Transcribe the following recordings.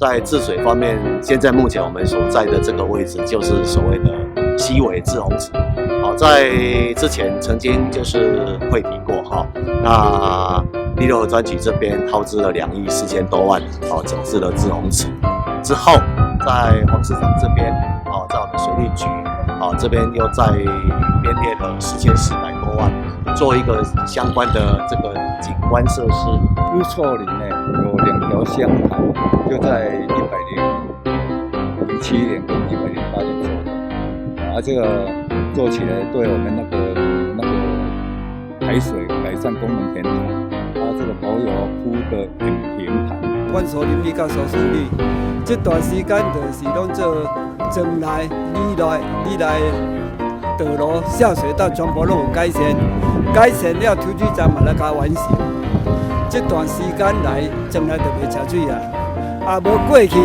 在治水方面，現在目前我們所在的這個位置就是所謂的溪尾滯洪池。好，在之前曾經就是會提過哈。那第六專區這邊耗資了2億4千多萬，哦，整治了滯洪池。之後，在黃市長這邊，哦，在我們水利局，哦，這邊又再編列了4400多萬，做一個相關的這個景觀設施。烏厝林呢有兩條箱涵，就在107年跟108年做的，啊，這個做起來對我們那個排水改善功能很好，它這個柏油鋪得很平坦。阮蘇林里佮蘇順里，這段時間就是攏做莊內、里內、里內道路、下水道全部攏有改善，改善了抽水站嘛來共完成。這段時間來，莊內就袂食水啊，啊無過去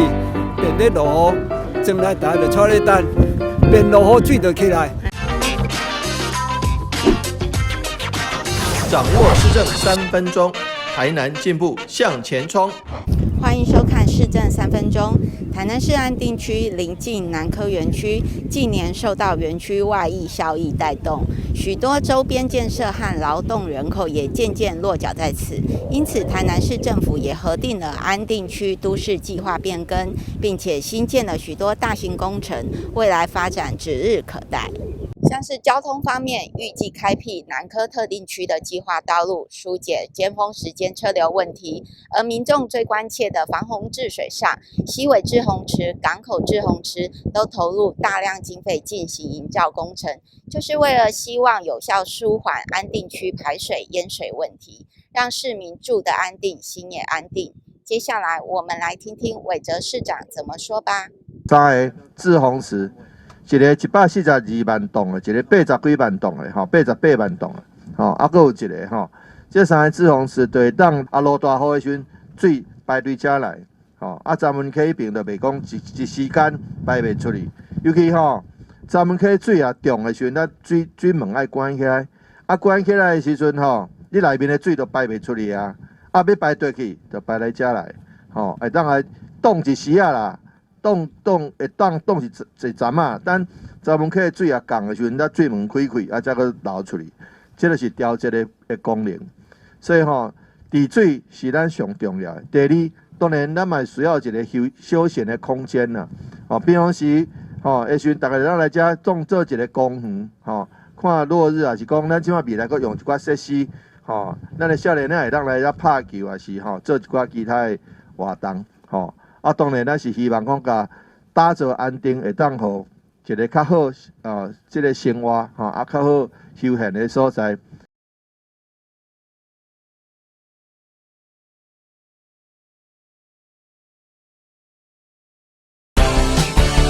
變咧落雨，莊內逐家就坐咧等，變落雨水就起來。掌握市政3分鐘，台南進步向前衝。歡迎收看市政三分鐘。台南市安定區鄰近南科園區，近年受到園區外溢效益帶動，許多周邊建設和勞動人口也漸漸落腳在此。因此，台南市政府也核定了安定區都市計劃變更，並且新建了許多大型工程，未來發展指日可待。像是交通方面，預計開闢南科特定區的計劃道路，疏解尖峰時間車流問題。而民眾最關切的防洪治水上，溪尾滯洪池、港口滯洪池都投入大量經費進行營造工程，就是為了希望有效舒緩安定區排水淹水問題，讓市民住得安定，心也安定。接下來，我們來聽聽韋哲市長怎麼說吧。三個滯洪池。一個142萬噸的，一個80幾萬噸的，吼，88萬噸的，吼，啊，閣有一個吼，這三個滯洪池就會當啊落大雨的時陣，水排對遮來，吼，啊，閘門溪彼爿就袂講一時間排袂出去，尤其吼，閘門溪水也重的時陣，咱水門愛關起來，啊，關起來的時陣吼，你內面的水就排袂出去啊，啊，欲排佗去就排來遮來，吼，會當來擋一時仔啦。擋擋會當擋是一陣仔，等閘門溪的水也降的時陣，才水門開開，啊，才閣流出去。這個是調節的功能。所以吼，治水是咱上重要的。第二，當然咱嘛需要一個休閒的空間啦。吼，比方時，吼，的時陣，逐家咱來遮當做一個公園，吼，看落日，抑是講咱這擺未來閣用一寡設施，吼，咱的少年仔會當來遮拍球，抑是吼做一寡其他的活動，吼。啊，當然，咱是希望講，共打造安定，會當予一個較好啊，這個生活吼，啊，較好休閒的所在。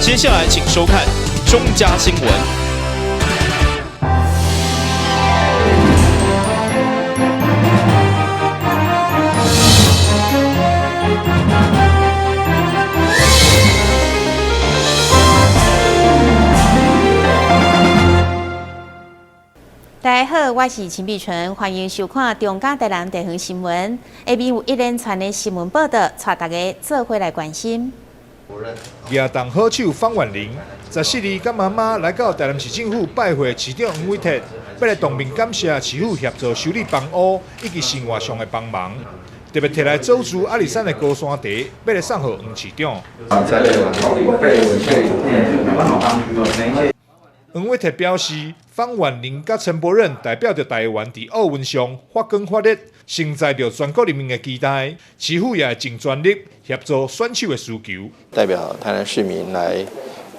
接下來，請收看中嘉新聞。大家好，我是陳碧純，歡迎收看中嘉台南地方新聞。下面有一連串的新聞報道，帶大家做伙來關心。舉重好手方婉玲，14日佮媽媽來到台南市政府拜會市長黃偉哲，欲來當面感謝市府協助修理房屋以及生活上的幫忙，特別提來組織阿里山的高山茶，欲來送予黃市長。黃偉哲表示，方婉玲佮陳柏任代表著台灣佇奧運上發光發熱，承載著全國人民的期待，市府也會盡全力協助選手的需求。代表台南市民來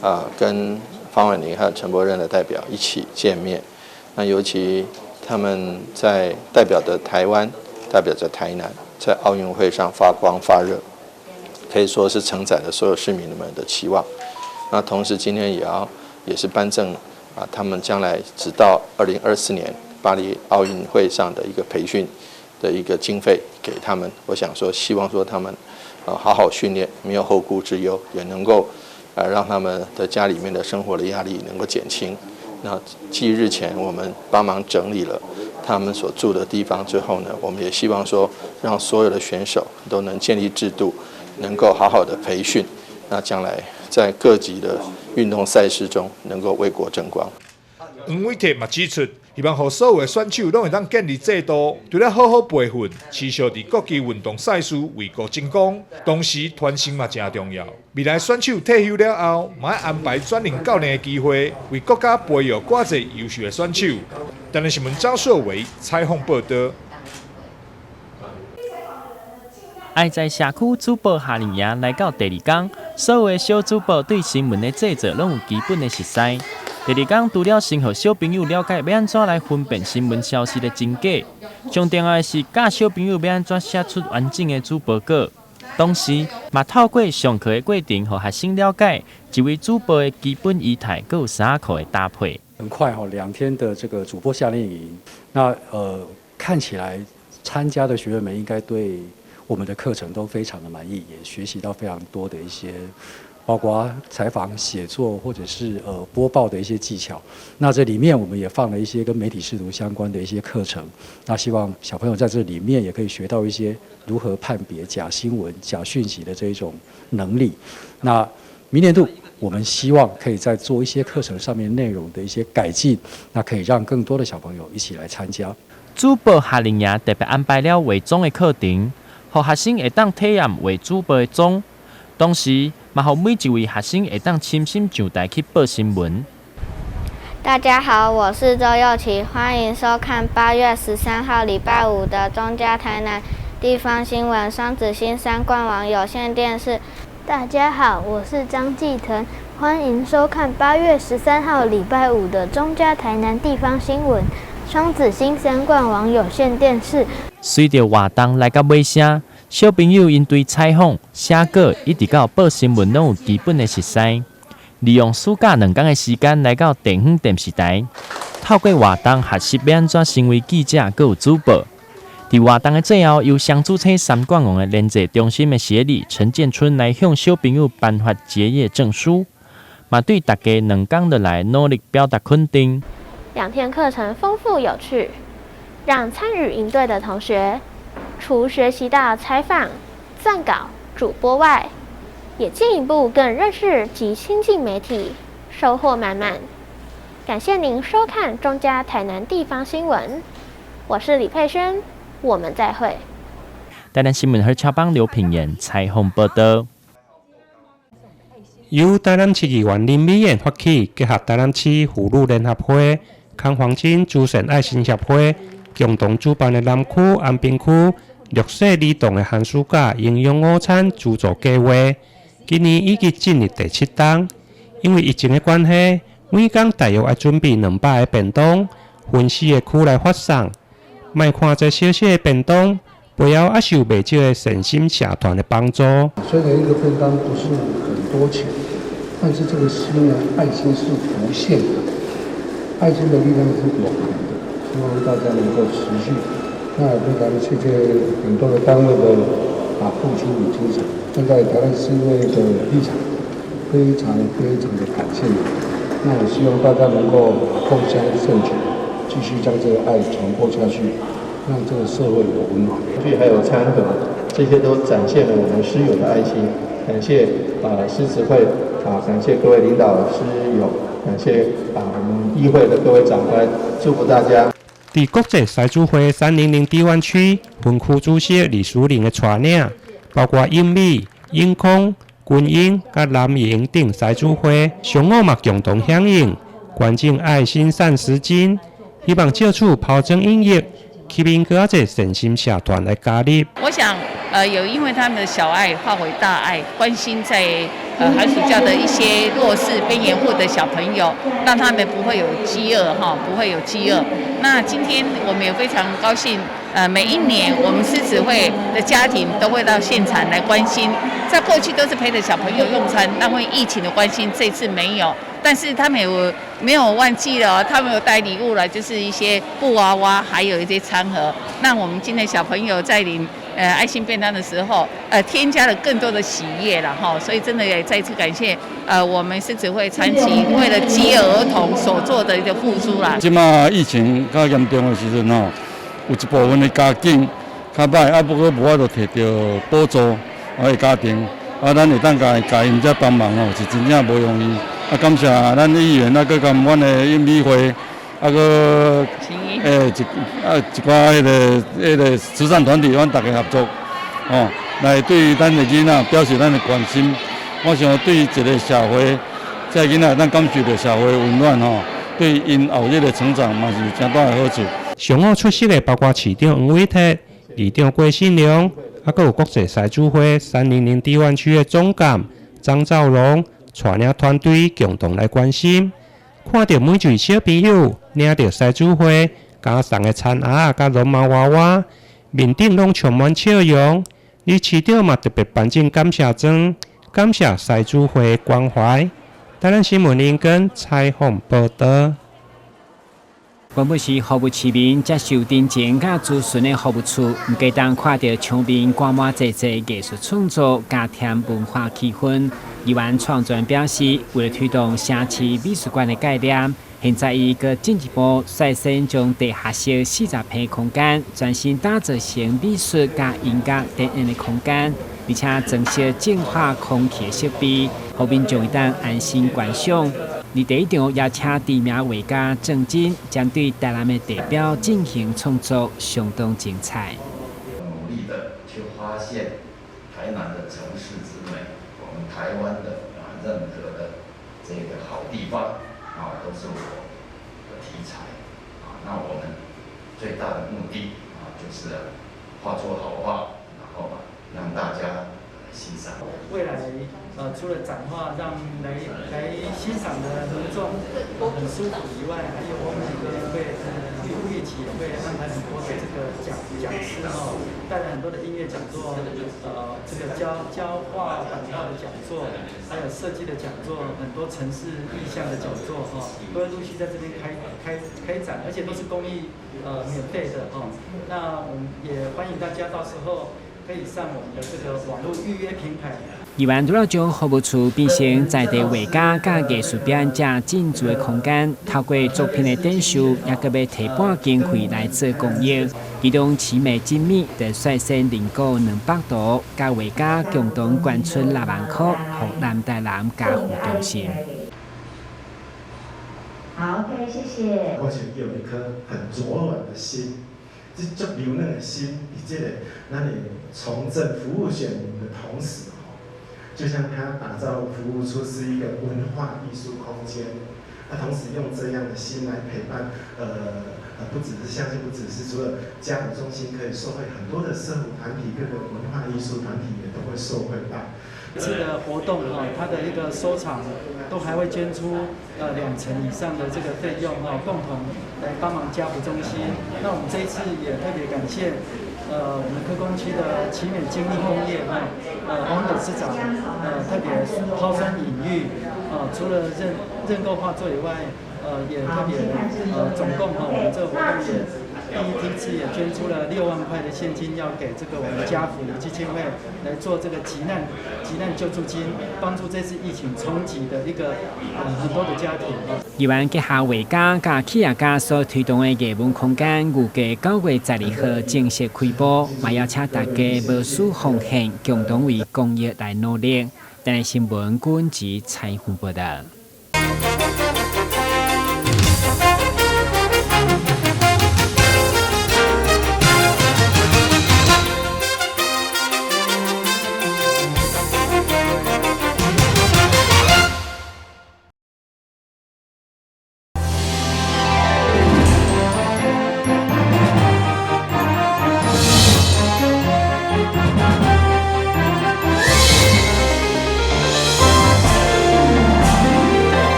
啊，跟方婉玲和陳柏任的代表一起見面。那尤其他們在代表著台灣，代表著台南，在奧運會上發光發熱，可以說是承載了所有市民們的期望。那同時今天也是頒贈啊，他們將來直到2024年巴黎奧運會上的一個培訓的一個經費給他們。我想說，希望說他們啊好好訓練，沒有後顧之憂，也能夠啊讓他們的家裡面的生活的壓力能夠減輕。那繼日前我們幫忙整理了他們所住的地方之後呢，我們也希望說，讓所有的選手都能建立制度，能夠好好的培訓，那將來在各級的運動賽事中能夠為國爭光。黃偉哲嘛指出，希望予所有的選手攏會當建立制度，除了好好培訓，持續佇國際運動賽事為國爭光，同時傳承嘛誠重要。未來選手退休了後，嘛愛安排轉任教練的機會，為國家培育閣濟優秀的選手。台南新聞張碩偉採訪報道。愛在社區主播夏令營來到第二工，所有的小主播對新聞的製作攏有基本的熟似。第二工除了先予小朋友了解欲按怎來分辨新聞消息的真假，上重要的是教小朋友欲按怎寫出完整的主播稿。同時，嘛透過上課的過程，予學生了解一位主播的基本儀態，閣有衫仔褲的搭配。很快吼，2天的這個主播夏令營，那看起來參加的學員們應該對我們的課程都非常的滿意，也學習到非常多的一些，包括採訪、寫作或者是播報的一些技巧。那這裡面我們也放了一些跟媒體識讀相關的一些課程。那希望小朋友在這裡面也可以學到一些如何判別假新聞、假訊息的這一種能力。那明年度我們希望可以再做一些課程上面內容的一些改進，那可以讓更多的小朋友一起來參加。主播夏令營特別安排了化妝的課程，予學生會當體驗畫主播的妝，同時嘛，予每一位學生會當親身上台去報新聞。大家好，我是周祐齊，歡迎收看8月13號禮拜五的中嘉台南地方新聞雙子星三冠網有線電視。大家好，我是張繼騰，歡迎收看8月13號禮拜五的中嘉台南地方新聞雙子星三冠網有線電視。隨著活動來到尾聲，小朋友𪜶對採訪、寫稿一直到報新聞，攏有基本的熟似。利用暑假2工的時間來到地方電視台，透過活動學習欲按怎成為記者，閣有主播。佇活動的最後，由雙子星三冠王的聯濟中心的協理陳建春來向小朋友頒發結業證書，嘛對大家2工落來努力表達肯定。 2天課程豐富有趣，讓參與營隊的同學，除學習到採訪、撰稿、主播外，也進一步更認識及親近媒體，收穫滿滿。感謝您收看中嘉台南地方新聞，我是李佩萱，我們再會。台南新聞何超邦劉品言採訪報道。由台南市議員林美燕發起，結合台南市婦女聯合會、康黃金慈善愛心協會共同主辦的南區安平區弱勢兒童的寒暑假營養午餐資助計劃，今年已經進入第七冬。因為疫情的關係，每工大約愛準備200個便當，分四個區來發送。莫看這小小的便當，背後也是有袂少的善心社團的幫助。雖然一個便當不是很多錢，但是這個心呢，愛心是無限的，愛心的力量是永恆的。希望大家能夠持續。那也非常謝謝很多的單位的付出與精神。站在台南市議會的立場，非常非常的感謝你。那也希望大家能夠共襄盛舉，繼續將這個愛傳播下去，讓這個社會有溫暖。還有餐盒，這些都展現了我們獅友的愛心。感謝獅慈會啊，感謝各位領導獅友，感謝我們議會的各位長官，祝福大家。佇國際獅子會300 D 灣區分區主席李淑玲的帶領，包括永美、永康、軍營佮南營等獅子會，上午嘛共同響應，捐贈愛心膳食金，希望借此拋磚引玉，吸引閣較濟善心社團來加入。我想，有因為他們的小愛化為大愛，關心在寒暑假的一些弱勢邊緣戶的小朋友，讓他們不會有飢餓哈，不會有飢餓。那今天我們也非常高興，每一年我們獅子會的家庭都會到現場來關心，在過去都是陪着小朋友用餐，那因為疫情的關係，這次沒有，但是他們有沒有忘記了？他們有帶禮物來，就是一些布娃娃，還有一些餐盒。那我們今天小朋友在領愛心便當的時候，添加了更多的喜悅了哈，所以真的也再次感謝我們獅子會長期為了飢餓兒童所做的一個付出啦。這馬疫情較嚴重的時陣吼，有一部分的家境較䆀，啊不過無法度提著補助，啊家庭，啊，咱會當共共𪜶遮幫忙吼，是真正無容易。啊，感謝咱議員啊，閣佮阮的應美會，啊，閣欸一啊一寡彼个彼个慈善團體，阮逐家合作，吼，來對咱的囡仔表示咱的關心。我想對一個社會，這个囡仔會當感受著社會溫暖吼，對𪜶後日的成長嘛是誠大的好處。上午出席的包括市長黃偉哲、里長郭信良，啊，閣有國際獅子會300地灣區的總監張兆龍，帶領團隊共同來關心。看著每一位小朋友領著獅子會加送的田鴨佮絨毛娃娃，面頂攏充滿笑容。李市長嘛特別頒贈感謝狀，感謝獅子會的關懷。台南新聞林根採訪報導。原本是服務市民接受陳情佮諮詢的服務處，毋過當看著牆面掛滿濟濟藝術創作，加添文化氣氛。議員創作表示，為了推動城市美術館的概念，現在伊閣進一步率先將地下室40坪空間全新打造成美術佮音樂展演的空間，而且增設淨化空氣的設備，予民眾會當安心觀賞。而第一場邀請知名畫家鄭真，針對台南的地標進行創作，相當精彩。努力的去發現台南的城市之美，我們台灣的啊任何的這個好地方啊，都是我的題材啊。那我們最大的目的啊，就是畫出好畫，然後讓大家來欣賞。未來除了展畫讓來欣賞的民眾很舒服以外，還有我們也會預期也會安排很多的這個講師哈，帶來很多的音樂講座，這個教畫版畫的講座，還有設計的講座，很多城市意象的講座哈，都會陸續在這邊開展，而且都是公益免費的哈。那我們也歡迎大家到時候可以上我們的這個網絡預約平台。議員除了將服務處變成在地畫家佮藝術表演者進駐的空間，透過作品的展售，也閣欲提撥經費來做公益。其中奇美精密就率先認購200圖，佮畫家共同捐出6萬塊，予南台南家扶中心。好，OK，謝謝。我是有一顆很柔軟的心，這足柔軟的心，佇這个咱的從政服務選民的同時，就像他打造服務處是一個文化藝術空間，他同時用這樣的心來陪伴，不只是相信，不只是除了家扶中心可以受惠，很多的社福團體、各個文化藝術團體也都會受惠到。這個活動哈，它的一個收場都還會捐出2成以上的這個費用哈，共同來幫忙家扶中心。那我們這一次也特別感謝。我們科工區的奇美精密工業哈，王董事長，特別拋磚引玉，除了認購畫作以外，也特別總共哈，我們這個活動也第一批次也捐出了6萬塊的現金，要給這個我們家扶基金會來做這個急難救助金，幫助這次疫情衝擊的一個很多的家庭。議員結合畫家佮企業家所推動的藝文空間，預計9月12號正式開播，嘛邀請大家無私奉獻，共同為公益來努力。台南新聞軍籍採訪報導。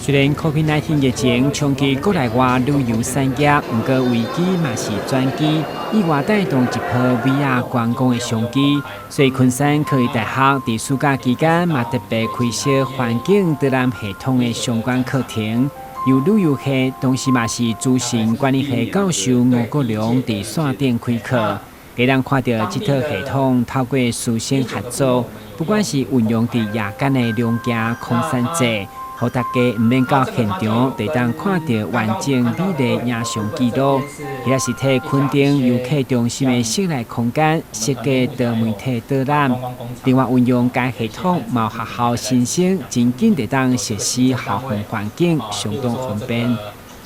雖然 COVID-19 疫情衝擊國內外旅遊產業，毋過危機嘛是轉機，意外帶動一波 VR 觀光的商機。所以昆山科技大學佇暑假期間嘛特別開設環境導覽系統的相關課程，由旅遊系，同時嘛是資訊管理系教授吳國良佇線頂開課。會當看著這套系統透過師生合作，不管是運用佇夜間的龍行空山祭，予大家毋免到現場，就會當看著完整美麗影像記錄。也是替墾丁遊客中心的室內空間設計多媒體導覽。另外，運用該系統，嘛予學校新生真緊就當熟悉校園環境，相當方便。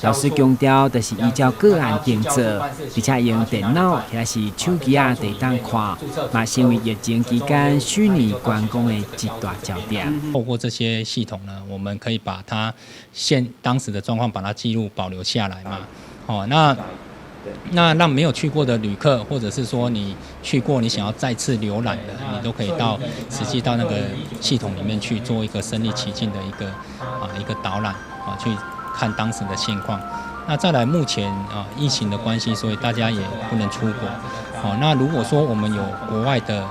老師強調，就是依照個案定做，而且用電腦抑是手機仔就會當看，嘛成為疫情期間虛擬觀光的一大焦點。透過這些系統呢，我們可以把它現當時的狀況把它記錄保留下來嘛。哦，那讓沒有去過的旅客，或者是說你去過，你想要再次瀏覽的，你都可以到實際到那個系統裡面去做一個身臨其境的一個導覽啊，去看當時的現況。那再來，目前啊疫情的關係，所以大家也不能出國。好，那如果說我們有國外的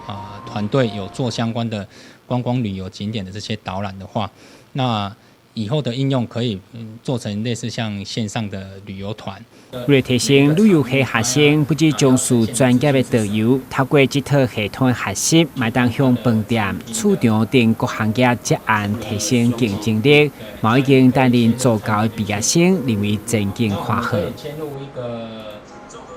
啊團隊有做相關的觀光旅遊景點的這些導覽的話，那以後的應用可以做成類似像線上的旅遊團。為了提升旅遊系學生，不只重視專業的導遊，透過這套系統學習，嘛會當向飯店、市場等各行業接案，提升競爭力。嘛已經擔任助教的畢業生，認為前景看好。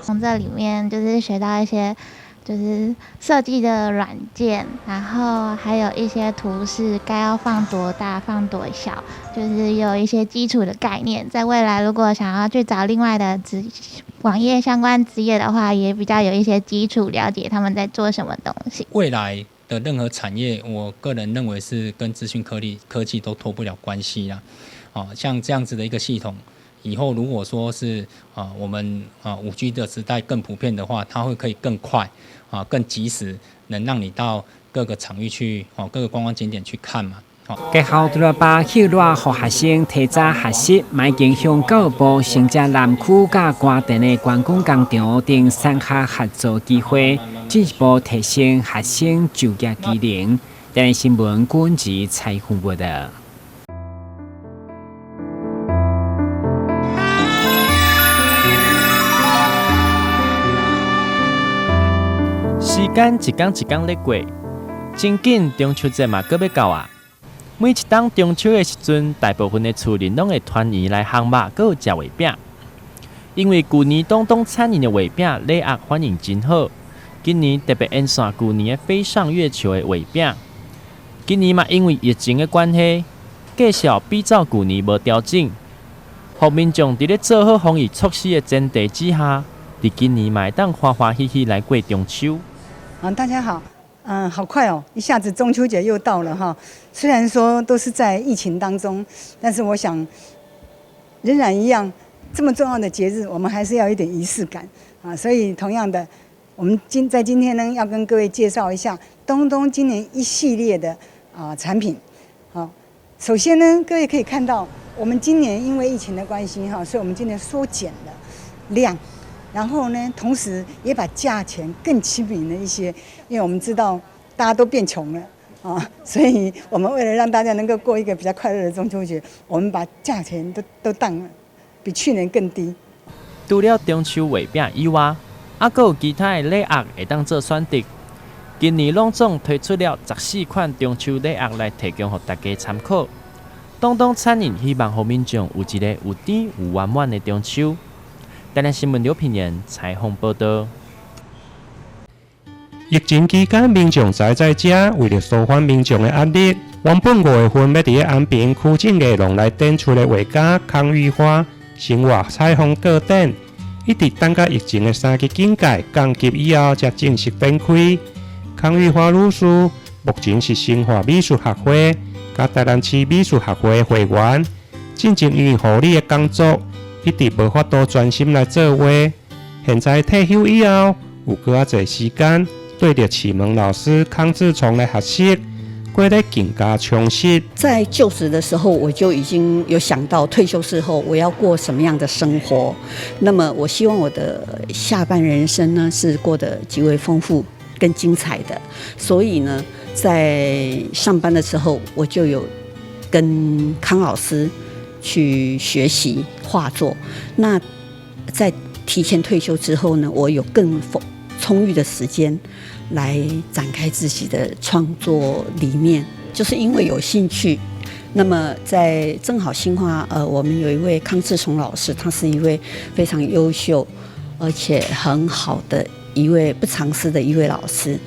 從這裡面就是學到一些，就是設計的軟件，然後還有一些圖示該要放多大、放多小，就是有一些基礎的概念。在未來如果想要去找另外的職網頁相關職業的話，也比較有一些基礎，了解他們在做什麼東西。未來的任何產業，我個人認為是跟資訊科技都脫不了關係啦。哦，像這樣子的一個系統。以後如果說是啊，我們啊5G 的時代更普遍的話，它會可以更快啊，更及時，能讓你到各個場域去哦，各個觀光景點去看嘛。學校除了把歇熱予學生提早學習，嘛已經向教育部承接南區佮關田的觀光工廠等產學合作機會，進一步提升學生就業技能。電視新聞郭吉採訪報道。時間一工一工咧過，真緊中秋節嘛，閣欲到啊！每一冬中秋的時陣，大部分的厝人攏會團圓來烘肉，閣有食月餅。因為舊年東東餐飲的月餅禮盒反應真好，今年特別延續舊年的飛上月球的月餅。今年嘛，因為疫情的關係，價數比照舊年無調整，予民眾佇咧做好防疫措施的前提之下，佇今年嘛會當歡歡喜喜來過中秋。啊，大家好，好快哦，一下子中秋節又到了哈。雖然說都是在疫情當中，但是我想仍然一樣，這麼重要的節日，我們還是要一點儀式感啊。所以同樣的，我們在今天呢，要跟各位介紹一下東東今年一系列的啊產品。好，首先呢，各位可以看到，我們今年因為疫情的關係哈，所以我們今年縮減了量。然後呢，同時也把價錢更親民了一些，因為我們知道大家都變窮了啊，所以我們為了讓大家能夠過一個比較快樂的中秋節，我們把價錢都降了，比去年更低。除了中秋月餅以外，猶閣有其他的禮盒會當做選擇。今年攏總推出了14款中秋禮盒來提供予大家參考。東東餐飲希望予民眾有一個有甜有圓滿的中秋。台南新聞劉品言採訪報道。疫情期間，民眾宅在家，為著紓緩民眾的壓力，原本5月份欲佇咧安平區政藝廊來展出的畫家康玉花生活採訪個展，一直等到疫情的三級警戒降級以後，才正式展開。康玉花女士目前是新化美術學會佮台南市美術學會的會員，進前因為護理的工作，一直無法度專心來作畫。現在退休以後，有閣較濟時間對著啟蒙老師康志崇來學習，過得更加充實。在就職的時候，我就已經有想到退休之後我要過什麼樣的生活。那麼，我希望我的下半人生呢是過得極為豐富跟精彩的。所以呢，在上班的時候，我就有跟康老師去學習畫作。那在提前退休之後呢，我有更充裕的時間來展開自己的創作理念。就是因為有興趣，那麼在正好新化，我們有一位康志崇老師，他是一位非常優秀而且很好的一位不藏私的一位老師。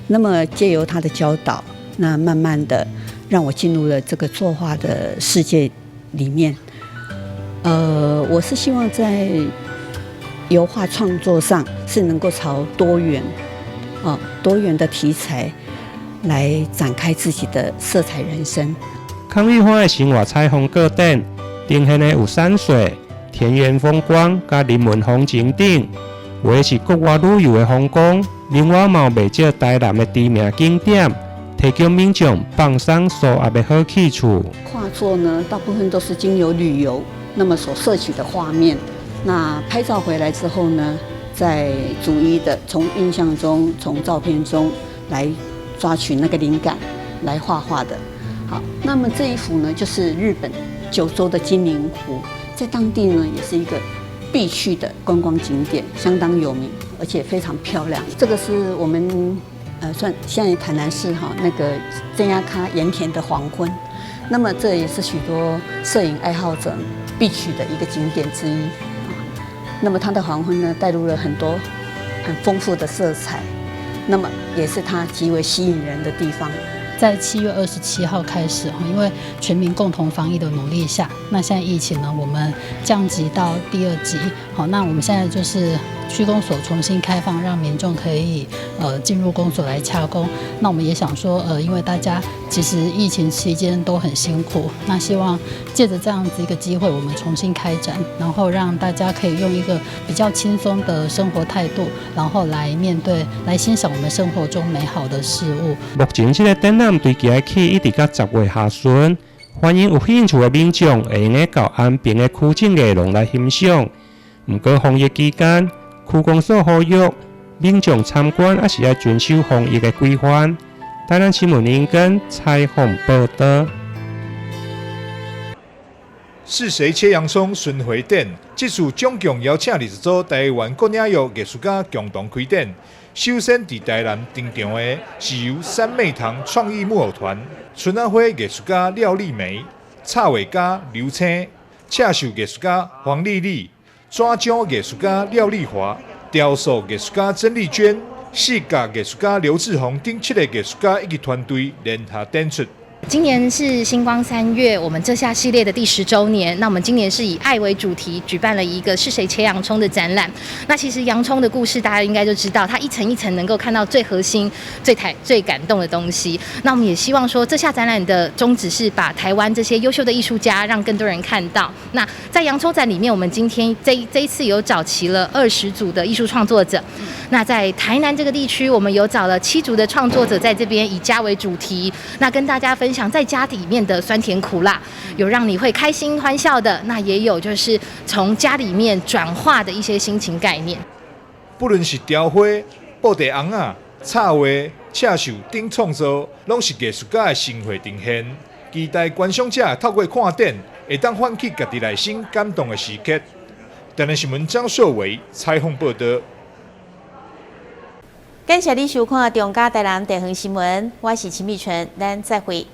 那麼借由他的教導，那慢慢的讓我進入了這個作畫的世界裡面。我是希望在油畫創作上是能夠朝多元，多元的題材來展開自己的色彩人生。康玉花的生活彩風個展，呈現的有山水、田園風光、佮人文風情等，有的是國外旅遊的風光，另外嘛有袂少台南的知名景點，提供民眾放鬆舒壓的好去處。畫作呢，大部分都是經由旅遊，那麼所攝取的畫面，那拍照回來之後呢，再逐一的從印象中、從照片中來抓取那個靈感來畫畫的。好，那麼這一幅呢，就是日本九州的金鱗湖，在當地呢也是一個必去的觀光景點，相當有名，而且非常漂亮。這個是我們算現在台南市哈那個鎮仔跤鹽田的黃昏，那麼這也是許多攝影愛好者必去的一個景點之一。那麼它的黃昏呢，帶入了很多很豐富的色彩，那麼也是它極為吸引人的地方。在7月27號開始，因為全民共同防疫的努力下，那現在疫情呢，我們降級到第二級。好，那我們現在就是區公所重新開放，讓民眾可以進入公所來洽公。那我們也想說，因為大家其實疫情期間都很辛苦，那希望借着這樣子一個機會，我們重新開展，然後讓大家可以用一個比較輕鬆的生活態度，然後來面對、來欣賞我們生活中美好的事物。目前這個展覽對今日起一直到10月下旬，歡迎有興趣的民眾會用得到安平的區政藝廊來欣賞。毋過防疫期間，區公所呼籲民眾參觀，猶是愛遵守防疫的規範。台南新聞林根採訪報導。是誰切洋蔥巡迴展？這次總共邀請20組台灣各領域藝術家共同開展。首先佇台南登場的是由三妹堂創意木偶團、春仔花藝術家廖麗梅、插畫家劉青、刺繡藝術家黃麗麗、紙漿藝術家廖麗華、雕塑藝術家曾麗娟、視覺藝術家劉志宏等七个藝術家以及團隊聯合展出。今年是新光三越我們這下系列的第10週年。那我們今年是以愛為主題，舉辦了一個是誰切洋蔥的展覽。那其實洋蔥的故事大家應該就知道，它一層一層能夠看到最核心、最台、最感動的東西。那我們也希望說，這下展覽的宗旨是把台灣這些優秀的藝術家，讓更多人看到。那在洋蔥展裡面，我們今天這一次有找齊了20組的藝術創作者。那在台南這個地區，我們有找了七組的創作者，在這邊以家為主題，那跟大家分享在家裡面的酸甜苦辣，有讓你會開心歡笑的，那也有就是從家裡面轉化的一些心情概念。不論是雕花、布袋尪仔、插畫、刺繡等創作，攏是藝術家的生活呈現。期待觀賞者透過看展，會當喚起家己內心感動的時刻。台南新聞張碩偉採訪報導。感謝你收看《中嘉台南地方新聞》，我是秦美純，咱再會。